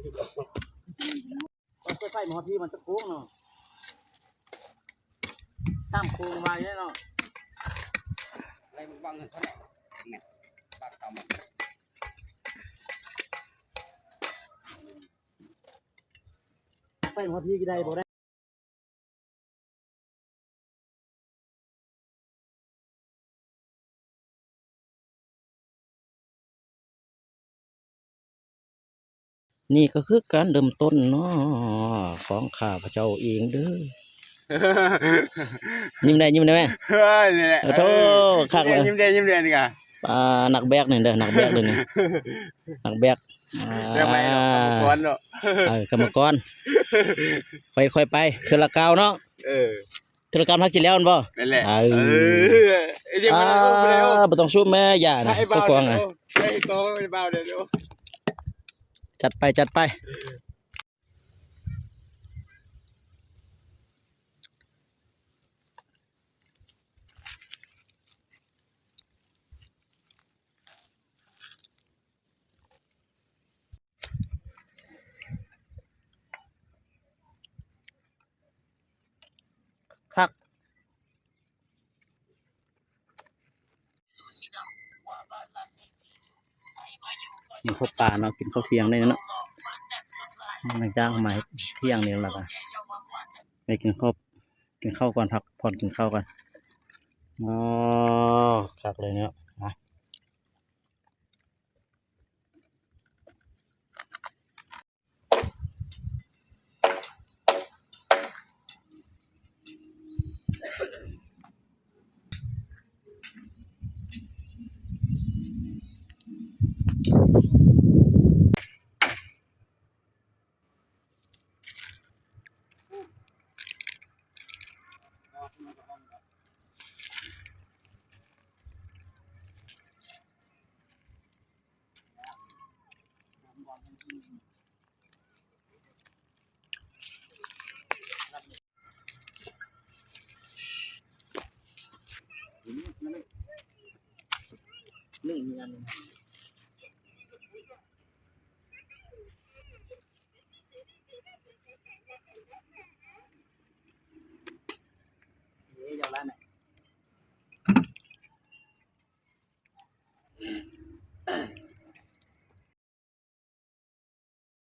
ເປີດໄຟມາຮອດພີ້ມັນຈະໂຄ້ງເນາະ ສາມໂຄ້ງໄວເນາະ ໄລ່ບັກບັງເທົ່ານັ້ນແມ່ນ ບັກເຕົາໝົດ ໄຟມາຮອດພີ້ກໍໄດ້ບໍ່ໄດ້. ນີ້ກໍຄືການເລີ່ມຕົ້ນເນາະ ຂອງຂ້າພະເຈົ້າເອງເດີ້. ຍິ້ມແດ່ ຍິ້ມແດ່ແມ່. ເອີ ນີ້ແຫຼະ ໂອ້ໂທ້ ເອີ ຄັກເລີຍ ຍິ້ມແດ່ ຍິ້ມແດ່ ຍິ້ມແດ່ນີ້ກະ ອ່າ ນັກແບກນີ້ເດີ້ ນັກແບກເດີ້ນີ້ ນັກແບກ ອ່າ ແບກໄປເນາະ ກຳມະກອນເນາະ ເອີ ກຳມະກອນ ຄ່ອຍໆໄປ ເທື່ອລະກ້າວເນາະ ເອີ ທຸລະກຳຮັກຊິແລ້ວແມ່ນບໍ່? ແມ່ນແຫຼະ ເອີ ເອີ ບໍ່ຕ້ອງຊູມແມ່ ຢ່ານະ ໄອ້ບ່າວ ພວກກອງນະ ເອີ ໄອ້ກອງ ໄອ້ບ່າວເດີ ຈັດໄປ ຈັດໄປ. ຄັກ ກິນເຂົ້າປາເນາະ ກິນເຂົ້າທ່ຽງໄດ້ເນາະ ຫຼັງຈາກມາເຮັດທ່ຽງນີ້ແລ້ວກະໄດ້ກິນເຂົ້າ ກິນເຂົ້າກ່ອນ ພັກຜ່ອນກິນເຂົ້າກ່ອນ. ອໍ ຄັກເລີຍເນາະ ມາ. ເອີ ຢາກໄດ້ແມ່.